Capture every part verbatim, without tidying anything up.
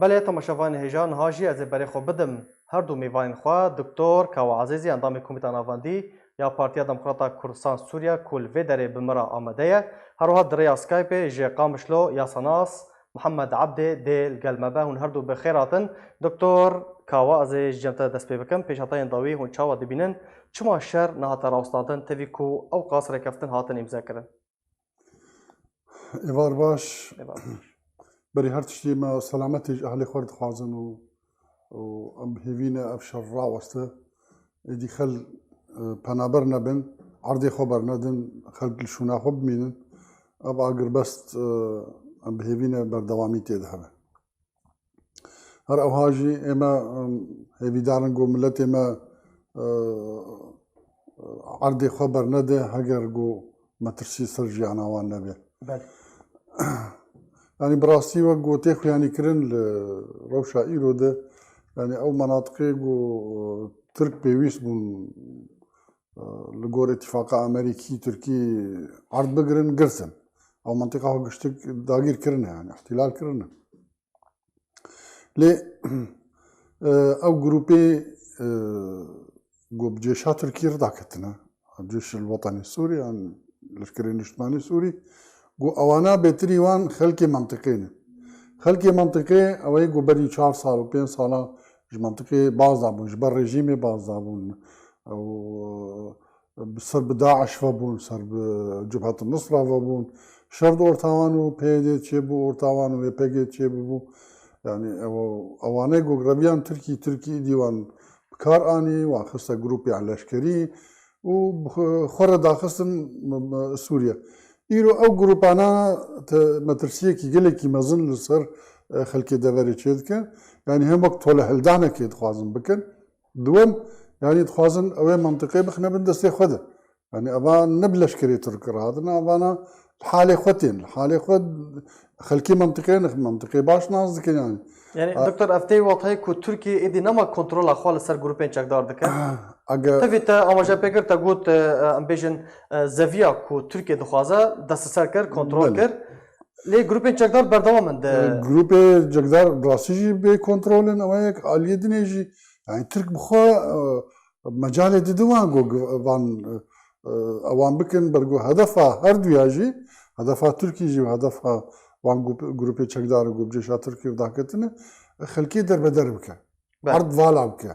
Belê, temaşevanê hêja, niha jî ez ê berê xwe bidim her du mêvanên xwe, Doktor Kawa Ezîzî, endamê Komîta Navendî ya Partiya Demokrata Kurdistan Sûriye, ku li vê derê bi min re amade ye. Her wiha di rêya Skypeê ji Qamişlo yasanas Mihemed Ebdê dê li gel me be. Hûn her du bi xêr hatin. Doktor Kawa, ez ê ji cem te dest pê bikim. Pêşhatayên dawî hûn çawa dibînin? Çima şer nehate rawestandin tevî ku ew qas rêkeftin hatin îmzekirin? Êvar baş. Êvar baş. Berî her tiştî me selametê ji ehlê xwe re dixwazin û, û em bi hêvî ne ev şer raweste. Êdî xel, e, penaber nebin, erdê xwe bernedin, xelk li şûna xwe bimînin. Ev agirbest, e, em bi hêvî ne berdewamî tê de hebe. Her ewha jî ême, em, hêvîdar in ku miletê me, e, erdê xwe bernede heger ku metirsî ser jiyana wan nebe. Belê. Yanî bi rastî wek ku tê xuyanî kirin li rewşa îro de, yanî ew menatiqê ku, e, Tirk pêwîst bûn, e, li gor îtîfaqa Amerîkî, Tirkî erd bigirin, girtin. Ew mentiqa xwe giştik dagîr kirine, yanî îhtîlal kirine. Lê, e, ew grûpê, e, ku bi cêşa Tirkî re daketine, Cêş el Wetenê Sûrî yan Leşkerê Niştimanî Sûrî, ku ewana bêtirî wan xelkê mentiqê ne. Xelkê mentiqê, ew ê ku berî çar sal û pênc sala ji mentiqê baz dabûn, ji ber rejîmê baz dabûn. Ew, bi ser bi DAIŞ ve bûn, ser bi Cibhet Nusra ve bûn. Şer di orta wan û PYD çêbû, orta wan û YPG çêbûbû. Yanî ew, ewanê ku reviyan Tirkî, Tirkî îdî wan bi kar anî, wan xiste grûpê leşkerî û bi xwe, xwe re daxistin m-, m-, Sûriye. Îro ew grûpana te metirsiyekî gelekî mezin li ser, e, xelkê deverê çêdike. Yanî hem wek tolehildanekê dixwazin bikin. Duwem, yanî dixwazin ew ê mentiqê bixine bin destê xwe de. Yanî eva ne bi leşkerê Tirk re hatine, evana li halê xwe tên. Li halê xwe xelkê mentiqê ne, mentiqê baş nas dikin yanî. Yanî, A- Doktor, ev tê watayê ku Tirkiye êdî nema kontrola xwe li ser grûpên çekdar dike. Ege Tevî te amaje pê kir, te got, e, em bêjin, e, zeviya ku Tirkiye dixwaze, desteser kir, kontrol Belê. kir. Lê grûpên çekdar berdewam in di E, grûpê çekdar rastî jî bê kontrol in, ew yek aliyê dinê jî, yanî Tirk bi xwe, e, mecalê didi wan ku gi-, van, e, e, ewan bikin, ber ku hedefa her duya jî, hedefa Tirkî jî û hedefa van grûp-, grûpê çekdar û grûp cêşa Tirkî re daketine, e, xelkê derbeder bike. Belê. Erd vala bike,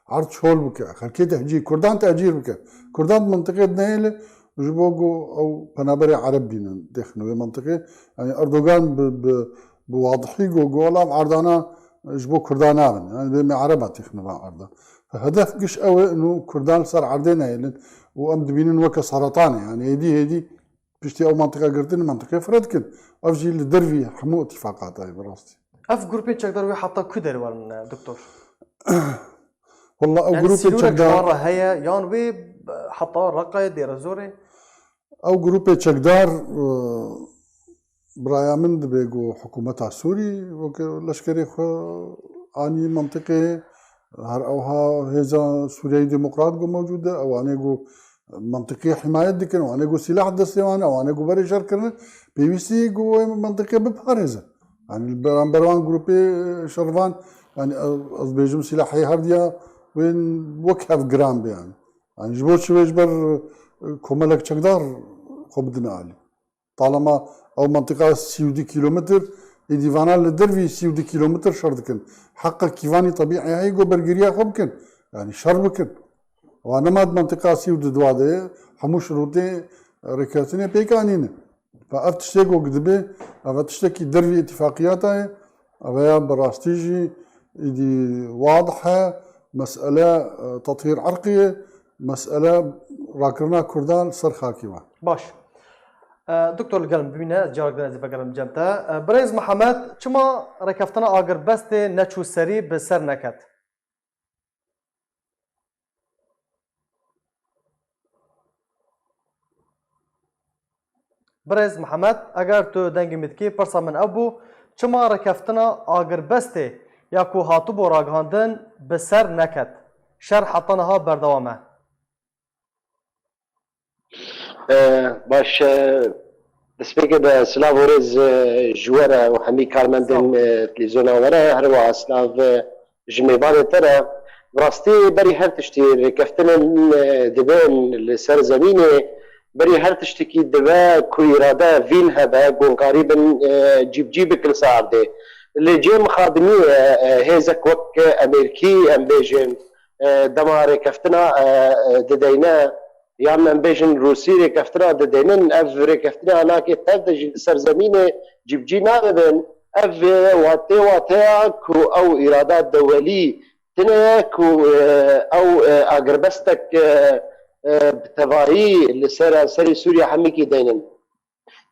erd çol bike, xelkê tehcîr, Kurdan tehcîr bike. Kurdan di mintiqê de nehêle, ji bo ku ew penaberê Ereb bînin, dêxin wê mintiqê. Yanî Erdogan bi, bi, bi wadihî got, got, "Wela ev erdana ji bo Kurdan nabin. Yanî bê me Ereba têxine van erda." Hedef giş ew e, û Kurdan li ser erdê nehêlin û em dibînin weke seretanê. Yanî hêdî hêdî piştî ew mentiqa girtin, mentiqê fire dikin. Ev jî li dervî hemû îtîfaqata ye bi rastî. Ev grûpên çekdar wê heta ku derê werin, e, doktor? Walla ew Yanî grûpê sînorek ji çekdar wan re heye, yan wê, e, heta Reqayê, Dêrezorê? Ew grûpê çekdar, e, bi raya min dibe ku hikûmeta Sûrî weke leşkerê xwe anî mentiqê, her ewha hêza Sûriyeyê Demokrat ku mewcûd e, ewanê ku mentiqê himayet dikin, ewanê ku sîlah destê wan e, ewanê ku berê şer kirine, pêwîstî ku wê mentiqê biparêze. Yanî li beramber wan grûpê şervan, yanî ez, ez bêjim sîlahê her diya wên wek hev giran be yanî. Yanî ji bo çi wê ji ber, e, komelek çekdar xwe bidine alî. Talema ew mentiqa sî û du kîlometr, êdî vana li dervî sî û du kîlometr şer dikin. Heqa kîvanî tebîî heye ku bergiriya xwe bikin. Yanî şer bikin. Wa nema di mentiqa sî û du de ye, hemû şirûtê rêkeftinê pêk anîne. Fa ev tiştê ku dibe, ev tiştekî dervî îtîfaqiyata ye, ev ya bi rastî jî îdî wadih e, mesele, e, tethîr irqî ye, mesele rakirina Kurdan li ser xakî wan. Baş. E, doktor, li gel min bimîne, ez carek din ez ê vegerim cem te. E, birêz Mihemed, çima rêkeftina agirbestê neçû serî bi ser neket? Birêz Mihemed, eger tu dengê min dikî, pirsa min ew bû, çima rêkeftina agirbestê ya ku hatibû ragihandin bi ser neket? Şer heta niha berdewam e. E, baş, e, Destpêkê de silav û rêz, e, ji we re û hemî karmendên, e, televîzyona we re, her wiha silav, e, ji mêvanê te re. Bi rastî berî her tiştî rêkeftinên, e, dibên li ser zemînê, berî her tiştekî dibe ku îrade vîn hebe, ku karîbin, e, cîbicî bikin li ser erdê. Lê cihê mixabiniyê, e, hêzek wek Amerîkî, em bêjin, e, dema rêkeftina, e, e, dideyne, yan em bêjin Rûsî rêkeftina dideynin, ev rêkeftina nake tev de jî li ser zemînê cîbicî nadibin. Ev, e, watê wateya ku ew îrada dewelî tune ye ku, e, ew, e, agirbestek, e, e, bi tevayî li ser serê Sûriye hemîkî deynin.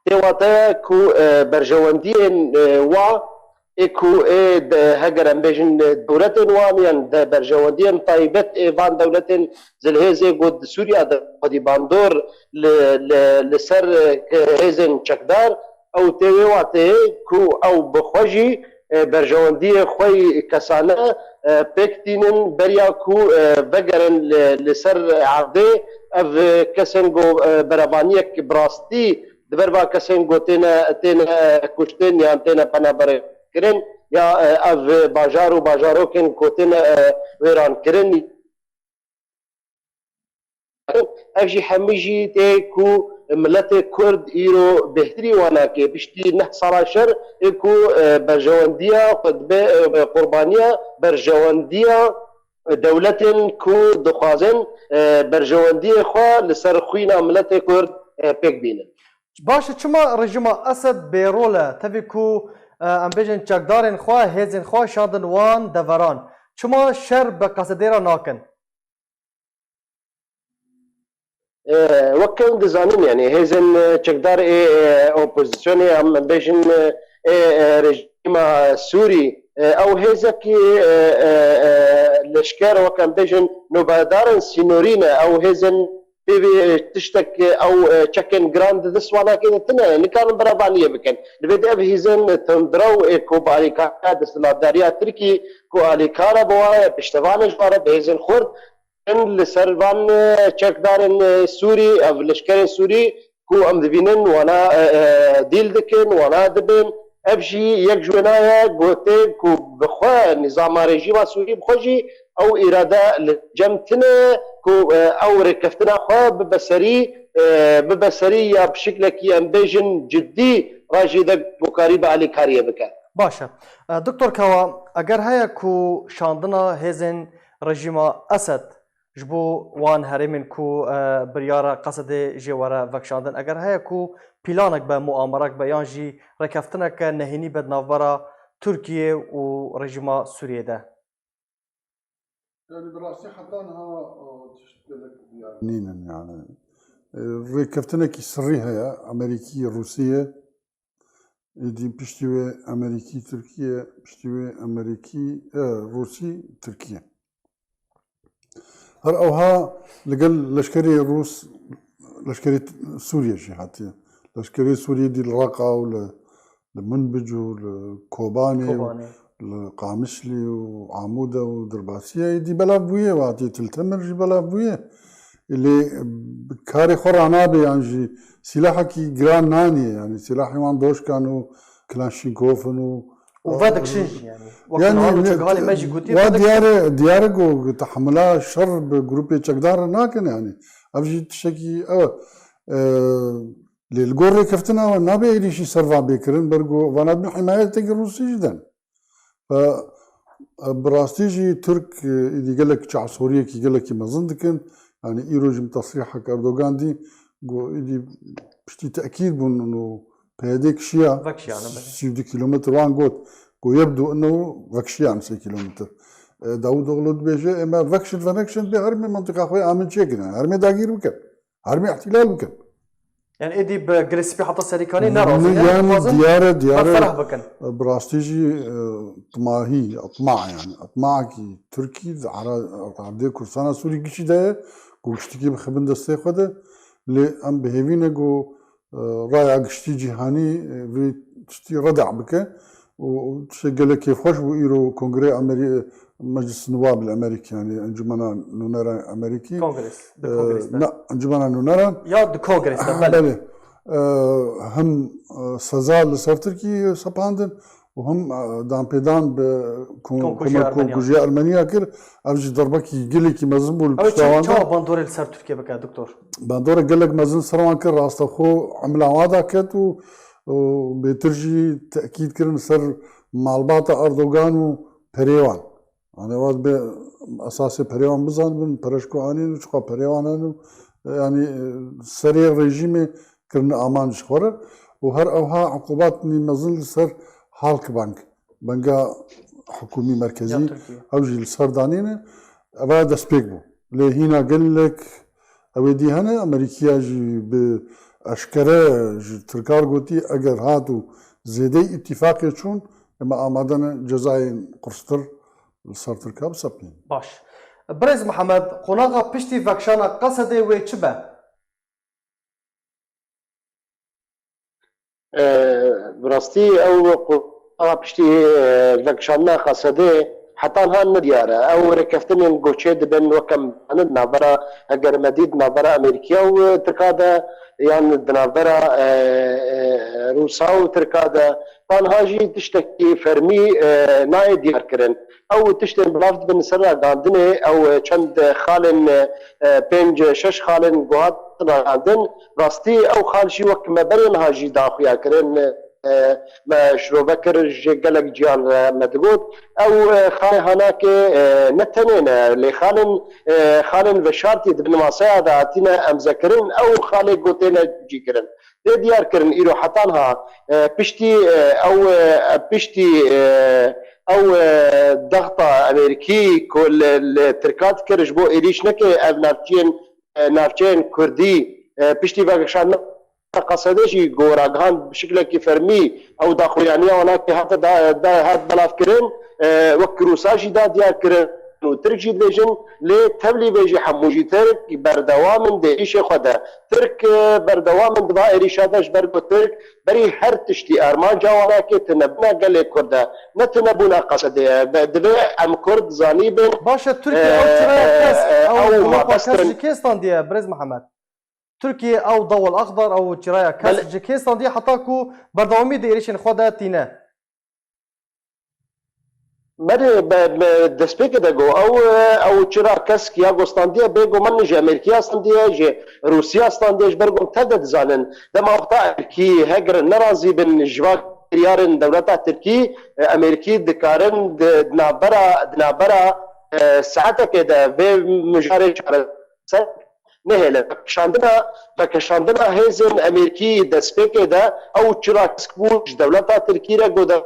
Tê wateya ku, e, berjewendiyên, e, wa ê ku ê de, heger em bêjin, e, dewletên wan yan de berjewendiyên taybet ê van dewletên zilhêzê ku di Sûriya de xwedî bandor li, li, li ser, e, hêzên çekdar, ew tê wê wateyê ku ew bi xwe jî, e, berjewendiyê xwe yî kesane, e, pêk tînin beriya ku, e, vegerin li, li ser erdê. Ev, e, kesên ku, e, berevaniyek bi rastî di ber va kesên ku têne, têne kuştin yan têne penaberekirin ya, e, ev bajar û bajarokên ku têne, e, wêrankirin. Ev jî hemî jî tê ku miletê Kurd îro bêhtirî wana ke piştî neh sala şer ê ku, e, berjewendiya xwe dibe, e, qurbaniya berjewendiya dewletên ku dixwazin, e, berjewendiyê xwe li ser xwîna miletê Kurd, e, pêk bînin. Baş e, çima rejîma Esed bêrol e? Tevî ku, e, em bêjin çekdarên xwe, hêzên xwe şandin wan deveran. Çima şer bi qesedê re nakin? E, wek em dizanin, yani hêzên, e, çekdar ê, e, opozisyonê, em bêjin, e, ê, e, rejîma Sûrî, e, ew hêzekî, e, e, e, leşker, wek em bêjin, nobedarên sînorî ne, ew hêzên pê vê tiştek, e, ew, e, çekên giran di dest wana kê de tine, nikarin berevaniyê bikin. Divê de ev hêzên tundrew ê ku bi alîkariya desthilatdariya Tirkî ku alîkar e bi wan re, piştevan e ji wan re, bi hêzên xurt, in li ser van, e, çekdarên, e, Sûrî, ev leşkerên Sûrî ku em dibînin wana, e, e, dîl dikin, wana dibin. Ev jî yek ji wêna ye, gotê ku bi xwe nîzama rejîma Sûrî bi xwe jî ew îrade li cem tine ku, e, ew rêkeftina xwe bibe serî, e, bibe serî ya bi şiklekî em bêjin cidî rajê de ku karî bi alîkariyê bike. Baş e. E, Doktor Kawa, eger heye ku şandina hêzên rejîma Esed ji bo wan herêmên ku, e, biryara Qesedê jê were vekişandin, eger heye ku planek be, muamerek be yan jî rêkeftineke nehênî be di navbera Tirkiyê û rejîma Sûriyê de? Yani bi rastî heta niha, o, tişt gelek diyar nînin yani. E, rêkeftinekî sirrî heye, Amerîkî, Rûsî ye. Êdî piştî wê Amerîkî, Tirkiye, piştî wê Amerîkî, e, Rûsî, Tirkiye. Her ewha li gel leşkerê Rûs, leşkerê Sûriye jî hatiye. Leşkerê Sûriye dî li Reqa û li, li Minbic û li Kobanê û Kobanê. Li Qamişlî û Amûde û Dirbasiyê dî belav bûye, û hatiye Til Temir jî belav bûye. Lê karê xwe ranabe yan jî sîlahekî giran naniye, yanî sîlahê wan doşkan û Klaşnîkov in û Û vedikişin jî yani. Wek Yani niha ne- çek halê me jî gotiye, wa vedikişin. Diyar e, diyar e ku tehemila şer bi grûpê çekdar re nakin yani. Ev jî tiştekî ew e. E, lê li gor rêkeftina we nabe êdî jî ser van bê kirin, ber ku vana din himayetekî Rûsî jî den. E, e, bi rastî jî Tirk, e, êdî gelek çavsoriyekî gelekî mezin dikin. Yani îro jî min tesrîhek Erdogan dî, got êdî piştî tekîd bûn û P Y D kişiya Vekişiyane, belê. Sî û du kilometr wan got, got yebdu ennehu vekişiyan sê kilometr. E, Davutoglu dibêje, ê me vekişin venekişin bê hermê mintiqa xwe amin çêkin, yani hermê dagîr bikin. Hermê îhtîlal bikin. Yani êdî bi Girê Spî heta Serîkanê ne razî ne, Yani dixwazin diyar e, diyar e. Berferah bikin. Bi rastî jî, e, tmahî, atma yani. Atmahekî Tirkî di ara-, erdê Kurdistana Sûrî gişî de ye, ku giştikî bixibin destê xwe de. Lê em bi hêvî ne ku, e, raya giştî cîhanî, e, vê tiştî reda bike. Û, û tiştê gelek kêfxweş bû îro Kongrê Amerî-, Meclis Nûwab li Amerîkî, yani Encûmena Nûnera Amerîkî. Kongres, di E, kongres de. Na, Encûmena Nûnera. Ya di kongres de, belê. Belê. e, him, e, seza li ser Tirkiyê sepandin û him, e, danpêdan bi kom-, Komkujiya komel Ermeniyan. Komkujiya Ermeniya kir. Ev jî derbekî gelekî mezin bû li Ew pişta çi, wan de. Çawa bandorê li ser Tirkiye bike, doktor? Bandorek gelek mezin ser wan kir, rastexwe emla wan de ket û, û bêtir jî tekîd kirin ser malbata Erdogan û perê wan. Yanî, ew dibe esasê perê wan bizanibin, pere ji ku anîn û çiqa perê wan hene û, yanî, serê rejîmê kirine amanc ji xwe re û her ewha uqubatnî mezin li ser Halkbank, Banka Hikûmî Ya Merkezî, Tirkiye. Ew jî li ser danîne. Eva destpêk bû. Lê hîna gelek ew ê dî hene, Amerîkiya jî bi eşkere ji Tirkan gotî, eger hat û zêdeyî îtîfaqê çûn, eme amade ne cezayên qurstir li ser Tirka bisepînin. Baş. Birêz Mihemed, qonaxa piştî vekişana Qesedê wê çi be? E, bi rastî ew qonaxa piştî, e, vekişandina Qesedê heta niha nediyar e. Ew rêkeftinên goçê dibin, weke em dizanin, di navbera, eger me dît, di navbera Amerîkiya û Tirka de, yan di navbera, e, e, Rûsa û Tirka de. Tanha jî tiştekî fermî, e, nayê diyarkirin. Ew tiştên belav dibin ser ragandinê, ew, e, çend xalên, e, e, pênc, şeş xalên ku hatin ragandin. Rastî ew xal jî wek me berê niha jî daxuya kirin, e, me şirove kir, ji gelek ciyan re me digot. Ew, e, xalê Hanakê, e, ne tenê ne, lê xalên, e, xalên veşartî di bin masaya de hatine emzekirin, ew xalê ku têne cîkirin. Tê diyar kirin îro heta niha, e, piştî, e, ew, e, piştî, e, ew, e, dexta Amerîkî ku li, li Tirka dikir ji bo êrîş neke ev navçiyên, e, navçeyên Kurdî, e, piştî vekişandina Qesedê jî ku ragihand bi şiklekî fermî ew daxuyaniya wana ki hate da, da, hat belavkirin, e, wek Rûsa jî da diyar kirin û Tirk jî dibêjin, lê tevlî vê jî hemû jî Tirk berdewam in di êrîşê xwe de. Tirk, e, berdewam in di va êrîşa de, ji ber ku Tirk berî her tiştî armanca wana ki tune bûna gelê Kurd e. Ne tune bûna Qesedê ye. Be-, divê em Kurd zanîbin, Baş e, Tirkiye ew çiraya e, kesk, e, ew ew dewapa mabestên kesk ji kê standiye, Birêz Mihemed? Tirkiye ew dawal axdar, ew çiraya kesk Belê. ji kê standiye heta ku berdewamî di êrîşên xwe de tîne? Belê, be, be, destpêkê de got, ew, ew çira kesk ya ku standiye, bê guman ji Amerîkiya standiye, ji Rûsiya standiye, ji ber ku em tev de dizanin. Dema wexta Amerîkî heger nerazî bin ji van kiryarên dewleta Tirkî, e, Amerîkî dikarin di, di navbera, di navbera, e, saetekê de vê mijarê çareser nehêlin. Vekişandina, vekişandina hêzên Amerîkî destpêkê de ew çira kesk bû ji dewleta Tirkî re ku de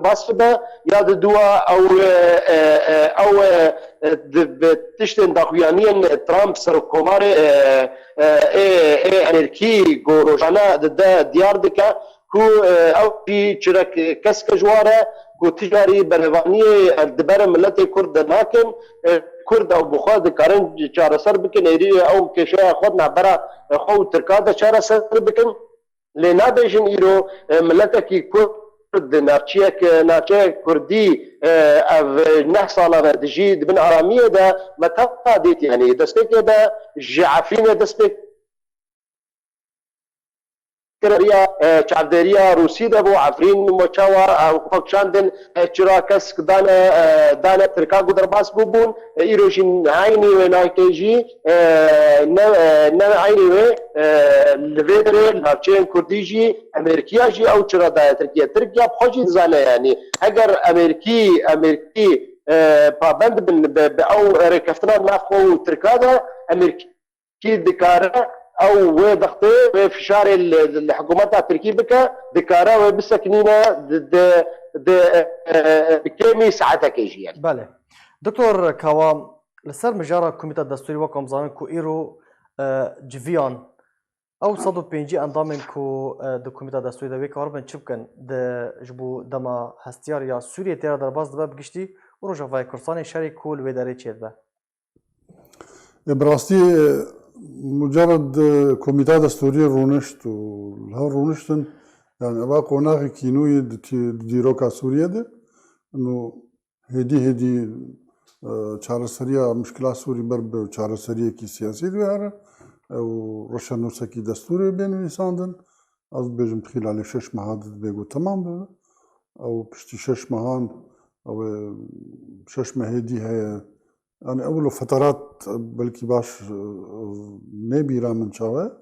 bas bibe ya di dua ew, e, e, e, ew, e, e, di, bi tiştên daxuyaniyên Trump serokkomarê, e, e, ê, ê Amerîkî ku rojane dide diyar dike ku, e, ew jî çirek kesk e ji wa re ku tijarî berhevaniyê, e, di ber miletê Kurd de nakin. E, Kurd ew bi xwe dikarin çareser bikin, êrî ew kêşeya xwe di navbera, e, xwe û Tirka de çareser bikin. Lê nabêjin îro, e, miletekî Kurd di navçiyek, e, navçeyek Kurdî, e, ev neh sala ve dijî di bin aramiyê de, me teva dît, yanî destpêkê de ji Efrînê destpêk kir, riya, e, çavdêriya Rûsî de bû, Efrîn me çawa, e, xwe kişandin, e, çira kesk dane, e, dane Tirka ku derbas bûbûn, e, îro jî eynî wê nayê jî, e, ne, e, ne eynî wê, e, li vê derê li navçeyên Kurdî jî Amerîkiya jî ew çira daye Tirkiye. Tirkiye bi xwe jî dizane, yanî eger Amerîkî, Amerîkî, e, pabend bin bi, bi ew rêkeftina nav xwe û Tirka de, Amerîkî dikare ew wê dextê, wê fişarê li, li hikûmeta Tirkî bike, dikare wê bisekinîne di, di, di, e, e, bi kêmî saetekê jî, yanî. Belê. Doktor Kawa, li ser mijara Komîta Destûrî wek em zanin ku îro, e, civiyan ew sed û pêncî endamên ku, e, di Komîta Destûrî de wê karibin çi bikin, di, ji bo dema hestiyar ya Sûriyê tê re derbas dibe bi giştî û Rojavayê Kurdistanê şerê ku li wê derê çêdibe? E, bi rastî, e, mucerred, e, Komîta Destûrî rûnişt û li her rûniştin, yani, eva qonaxekî nû yê di tî-, di dîroka Sûriyê de, nû hêdî hêdî, e, çareseriya muşkila Sûrî ber bi çareseriyekî siyasî dihere. ew reşenûsekî destûrê bê nivîsandin. Ez dibêjim xîlalê şeş meha de dibê ku temam bibe. Ew piştî şeş mehan, ew ê şeş mehê dî heye. Yani ew lo feterat belkî baş, e, nê bîra min çawa.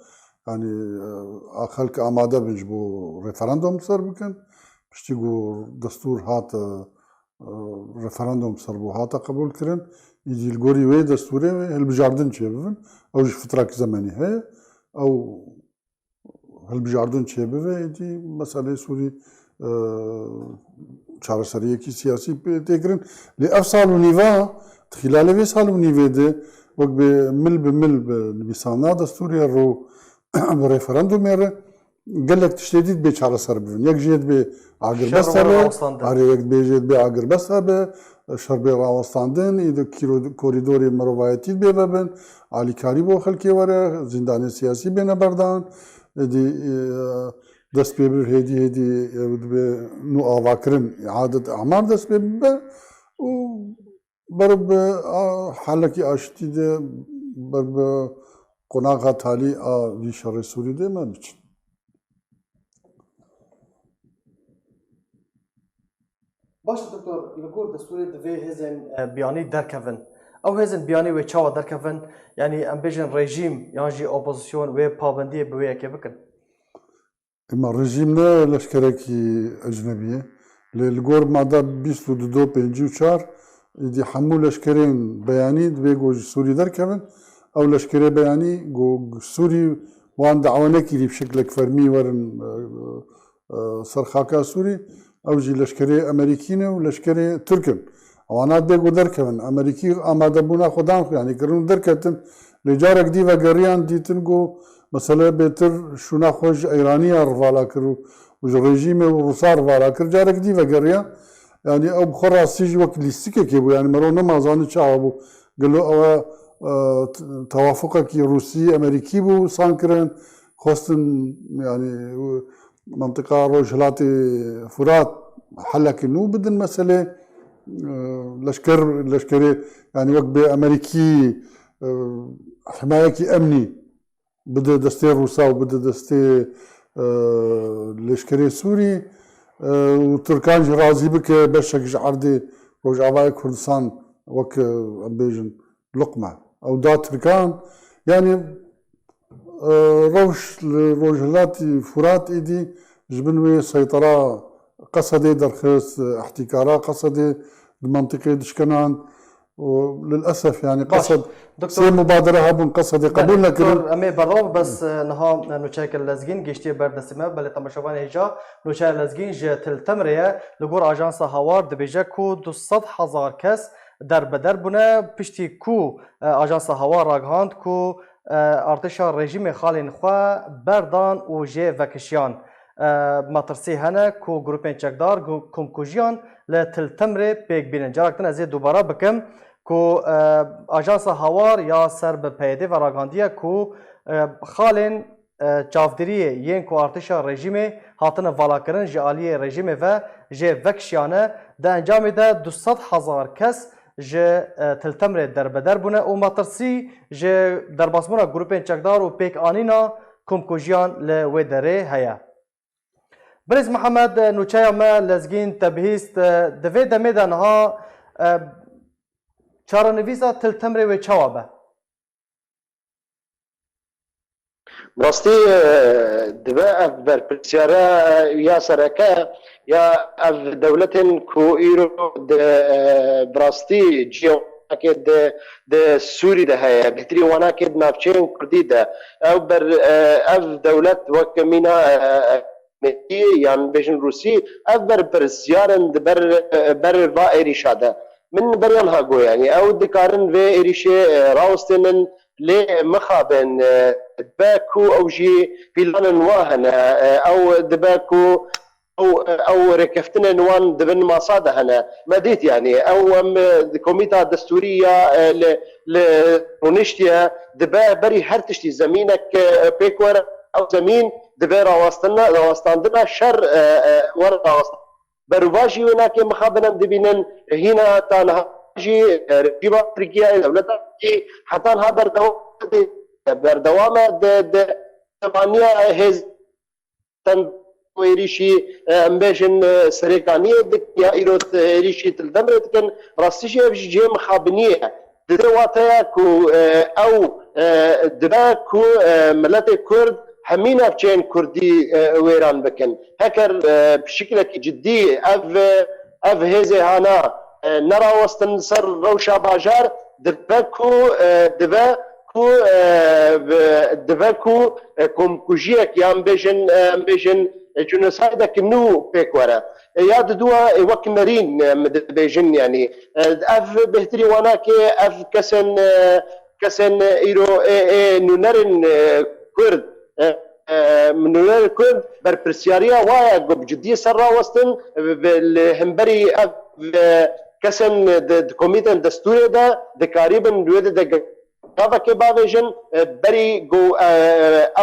Yani, e, a xelk amade bin ji bo referandum ser bikin. Piştî ku destûr hat, e, e, referandum ser bû hate qebûl kirin. Îdî li gorî wê destûrê wê hilbijartin çêbibin. Ew jî fitrak zemenî heye. Ew hilbijartin çêbibe, êdî meseleyê Sûrî, e, çareseriyekî siyasî pê tê kirin. Lê ev sal û nîva, di xîlalê vê sal û nîvê de wek bi mil bi mil bi nivîsandina destûrê re, bi referandumê re gelek tiştê dî dibê çareser bibin. Yek jê dibê agirbest hebe, arê yek dibê jê dibê agirbest hebe, şer bê rawestandin, î de kîro-, korîdorê mirovayetî dibê vebin, alîkarî bo xelkê were, zîndanê siyasî bêne berdan, êdî, e, dest pê bir hêdî hêdî, e, dibe nû avakirin, iadet amar dest pê bibe û ber bi, a, helekî aştî de ber bi qonaxa talî a vî şerê Sûrî de me biçin. Baş e doktor, li gor destûrê divê hêzên, e, biyanî derkevin. Ew hêzên biyanî wê çawa derkevin? Yanî em bêjin rejîm yan jî opozîsyon wê pabendiyê bi wê yekê bikin? Ema rejîm ne leşkerekî ecnebî ye. Lê li gor mada bîst û du do pêncî û çar, êdî hemû leşkerên beyanî divê ku ji Sûrî derkevin. Ew leşkerê beyanî ku Sûrî wan dawa nekirî bi şeklek fermî werin, e, e, ser xaka Sûrî. Ew jî leşkerê Amerîkî ne û leşkerê Tirk in. Ewana dê ku derkevin. Amerîkî amadebûna xwe dan xwe, yanî kirin û derketin. Lê carek dî vegeriyan dîtin ku mesele bêtir şûna xwe ji Eyraniya re vala kir û, û ji rejîmê û Rûsa re vala kir. Carek dî vegeriya. Yanî ew bi xwe rastî jî wek lîstikekê bû. Yanî mero nema zanî çawa bû. Gelo ew e, t-, tewafuqekî Rûsî, Amerîkî bû, san kirin, xwestin, yanî, mentiqa Rojhilatê Furat helekî nû bidin meselê, e, leşker, leşkerê, yanî wek bê Amerîkî, e, himayekî emnî bide destê Rûsa û bide destê, e, leşkerê Sûrî, e, û Tirkan jî razî bike beşek ji erdê Rojavayê Kurdistan wek, e, em bêjin, luqme. Ew da Tirkan, yanî, e, rewş li Rojhilatî Furat êdî ji bin wê seytera Qesedê derxist, e, îhtîkara Qesedê di mentiqê dişkenan û lilesef, yanî Baş. Qesed Doktor sê mubadere hebûn, Qesedê Belê, qebûl nekirin. Doktor, em ê berdewam, bes, e, niha, e, nûçeyeke lezgîn gihiştiye ber destê me, belê temaşevanê hêja, nûçeya lezgîn ji Til Temrê ye, li gor Ajansa Hawar dibêje ku du sed hezar kes derbeder bûne, piştî ku, e, Ajansa Hawar ragihand ku, e, artêşa rejîmê xalên xwe berdan û jê vekişiyan. E, metirsî hene ku grûpên çekdar gu-, komkujiyan li Til Temrê pêk bînin. Carek din ez ê dubara bikim ku, e, Ajansa Hawar ya ser bi P Y D ve ragihandiye ku, e, xalên e, çavdêriyê yên ku artêşa rejîmê hatine valakirin ji aliyê rejîmê ve jê vekişiyane, di encamê de du sed hezar kes ji, e, Til Temrê derbeder bûne û metirsî ji derbasbûna grûpên çekdar û pêkanîna komkujiyan li wê derê heye. Birêz Mihemed, e, nûçeya me lezgîn te bihîst, e, di vê demê de niha, e, çarenivîsa Til Temrê wê çawa be? Bi rastî, e, dibe ev berpirsyara, e, ya sereke ya ev dewletên ku îro di, e, bi rastî cihê wanakê di, di Sûrî de heye, bêhtirî wanakê di navçeyên Kurdî de. Ew ber, e, ev dewlet wek mîna, e, e, Mêtiyê yan bêjin Rûsî, ev berpirsyar in di ber, e, ber va êrîşa de. Min beriya niha got, yanî ew dikarin vê êrîşê, e, rawestênin, lê mixabin, e, dibe ku ew jî pîlanên wan hene, e, ew dibe ku ew, ew rêkeftinên wan di bin masa de hene. Me dît, yanî ew em, e, di komîta destûrî ya, e, li, li rûniştiye, dibe berî her tiştî zemînek, e, pêk were, ew zemîn dibe rawestina, rawestandina şer, e, e, were rawestin. Berûva jî wê nake mixabin em dibînin, hîna ta niha jî, e, rejîma Tirkiyeyê, dewleta Tirkiyeyê heta niha berdewam dibê berdewam e di, di, di vaniya hêz ten êrîşî, e, em bêjin, e, Serêkaniyê dikin ya îro êrîşî Til Demirê dikin. Rastî jî ev jî cihê mixabiniyê ye. Di vê wateya ku, e, ew, e, dibe ku, e, miletê Kurd hemî navçeyên Kurdî, e, wêran bikin. Heker, e, bi şiklekî cidî ev, e, ev hêzê hana, e, nerawestin ser rewşa bajar, dibe ku, e, dibe ku, e, bi-, dibe ku, e, komkujiyek yan bêjin, e, em bêjin, e, genosaydek nû pêk were. E, ya diduwa, e, wek nerîn, e, em dibêjin, yanî, e, ev bêhtirî wanakê, ev kesên, e, kesên îro ê, ê nûnerên, e, Kurd, e, e, nûnerên Kurd berpirsiyariya wa ye ku bi cidiyê ser rawestin, e, bi, li hemberî ev, e, kesên di, di komîtên destûrê de dikarîbin wê de, de gavekê bavêjin, e, berî ku, e,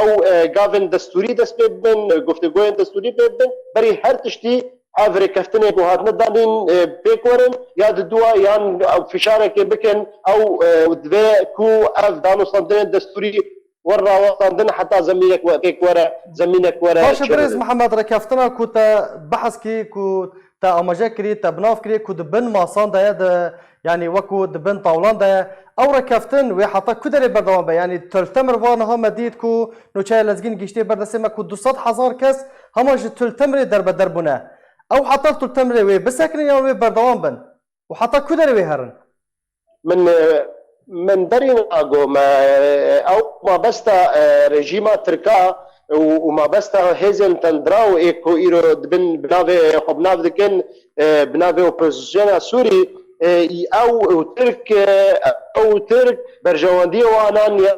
ew, e, gavên destûrî dest pê bibin, e, guftûgoyên destûrî pê bibin, berî her tiştî ev rêkeftinê ku hatine danîn, e, pêk werin, ya diduwa yan ew fişarekê bikin, ew, e, divê ku ev danûstandinên destûrî wer rawestandin heta zemînek we-, pêk were, zemînek were Baş e, birêz çêbibin. Mihemed, rêkeftina ku te behs kî, ku te amaje kirî, te bi nav kirî, ku di bin masan de ye, di, yanî wekû di bin tawlan de ye. Ew rêkeftin wê heta ku derê berdewam be? Yanî Til Temir va niha me dît ku Nûçeya Lezgîn gihîştiye ber destê me ku du sed hezar kes hema ji Til Temirê derbeder bûne. Ew heta Til Temirê wê bisekinin yan wê berdewam bin? Û heta ku derê wê herin? Min, e, min berî niha got, me, e, ew mabesta, e, rejîma Tirka û, û mabesta hêzên tundra û ê ku îro dibin bi navê xwe bi nav dikin, e, bi navê opozisyona Sûrî, e, ew û Tirk, e, ew û Tirk berjewendiyê wan an ya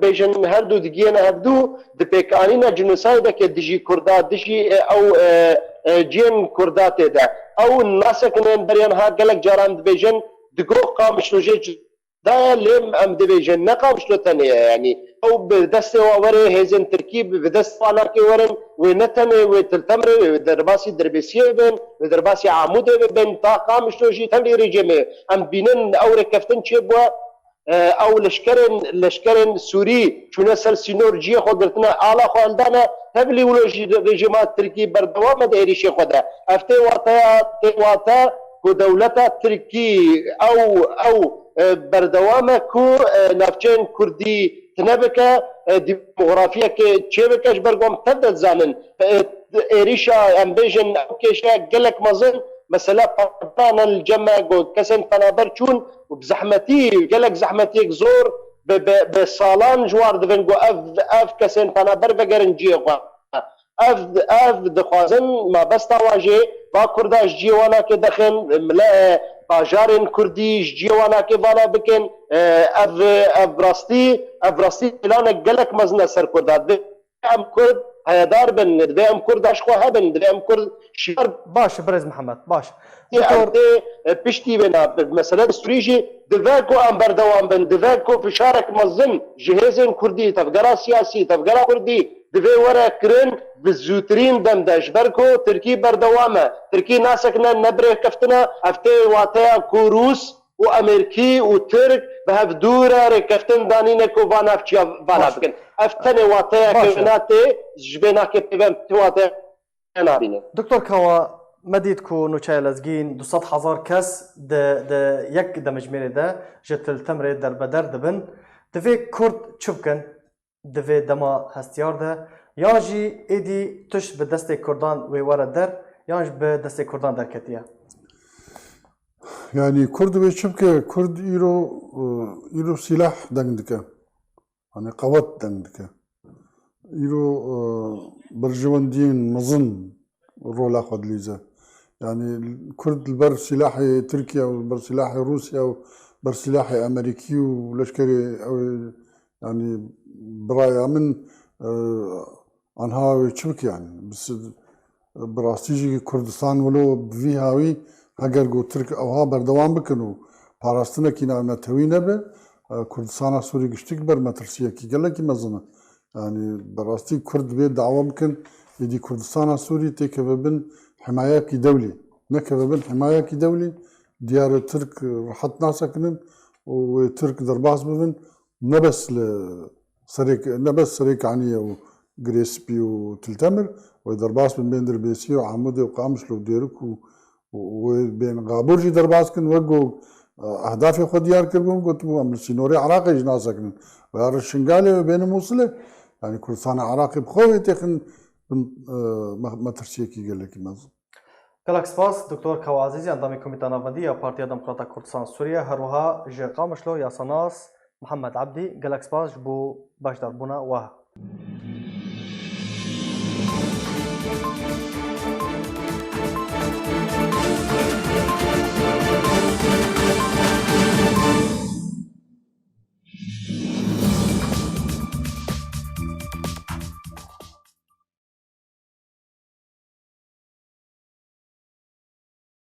bêjin her du digihêne hevdu, di pêkanîna cinosaydeke dijî Kurda, dijî, e, ew, e, e, cihên Kurda tê de. Ew nasekinin beriya niha gelek caran dibêjin, digo Qamişlo jê cuda ye, lê em dibêjin ne Qamişlo tenê ye, yanî ew bi destê wa were, hêzên Tirkî bi, bi dest wa nake werin, wê ne tenê wê Til Temirê, wê derbasî Dirbêsiyê bin, wê derbasî Amûdê bibin, ta Qamişlo jî tevlî rêcê me. Em bînin ew rêkeftin çêbûye, e, ew leşkerên, leşkerên Sûrî çûne ser sînor, cihê xwe girtine, ala xwe hildane, tevlî wilo jî rejîma Tirkî berdewam e di êrîşê xwe de. Ev tê wateya, tê wate ku dewleta Tirkî ew, ew, e, berdewam e ku, e, navçeyên Kurdî tune bike, e, demografiyeke çêbike, ji ber ku em tev de dizanin, e, êrîşa, em bêjin, ew kêşeya gelek mezin, mesela, partana li cem me got, kesên penaber çûn û bi zehmetî, gelek zehmetiyek zor, bi, bi, bi salan ji war dibin ku ev, ev kesên penaber vegerin cihê xwe. Ev, ev dixwazin mabesta wan jê, va Kurda ji cihê wan nake dexin, mile, bajarên Kurdî ji cihê wan nake vana bikin. E, ev, ev rastî, ev rastî pîlanek gelek mezin e ser Kurda. Divê em Kurd heyedar bin, divê em Kurda ji xwe hebin, divê em Kurd şiyar Baş e, birêz Mihemed, baş. Em Doktor, tê, e, piştî bêne. Mesele Sûrî jî dive ku em berdewam bin, dive ku fişarek mezin ji hêzên Kurdî, tevgera siyasî, tevgera Kurdî divê were kirin bi zûtirîn dem de, ji ber ku Tirkî berdewam e. Tirkî nasekine, ne bi rêkeftina, ev tê wateya ku Rûs û Amerîkî û Tirk bi hev dû re rêkeftin danîne ku va navçiya vala Baş. bikin. Ev tenê wateya Baş. kevina tê, ji vê nake pêvem tê wateya nabîne. Doktor Kawa, me dît ku Nûçeya Lezgîn du sed hezar kes di, di yek demjimêrê de ji Til Temirê derbeder dibin. Divê Kurd çi bikin? Di vê dema hestiyar de, yan jî êdî tişt bi destê Kurdan wê were der, yan jî bi destê Kurdan derketiye? Yanî Kurd wê çi bike? Kurd îro, e, îro sîlah deng dike. Yanî qewet deng dike. Îro, e, berjewendiyên mezin rola xwe dilîze. Yanî Kurd li ber sîlahê Tirkiye û li ber sîlahê Rûsya û ber sîlahê Amerîkî û leşkerê ew ê, yanî biraya min, e, anha wê çi bike yanî? Bi si-, bi rastî jî Kurdistan wilo bi vî hawî heger ku Tirk ewha berdewam bikin û parastinekî navnetewî nebe, e, Kurdistana Sûrî giştik ber metirsiyekî gelekî mezin e. Yanî bi rastî Kurd divê dawa bikin, êdî Kurdistana Sûrî têkeve bin himayekî dewlî. Nekeve bin himayekî dewlî, diyar e Tirk rehet nasekinin û wê Tirk derbas bibin, ne bes li Serê, ne bes Serê Kaniyê û Girê Spî û Til Temir, wê derbas bin bên Dirbêsiyê û Amûdê û Qamişlo û Dêrik û, û wê bên Gabûr jî derbas kin, wek ku, e, ehdafê xwe diyar kiribûn, gotibû, "Em li sînorê Iraqê jî nasekinin." Veya li Şingalê wê bêne Mûsilê, yanî Kurdistana Iraqê bi xwe wê têxin bin, e, me-, metirsiyekî gelekî mezin. Gelek spas, Doktor Kawa Ezîzî, endamê Komîta Navendî ya Partiya Demokrata Kurdistan Sûriye, her wiha ji Qamişlo yasanas Mihemed Ebdî, gelek spas ji bo beşdarbûna we.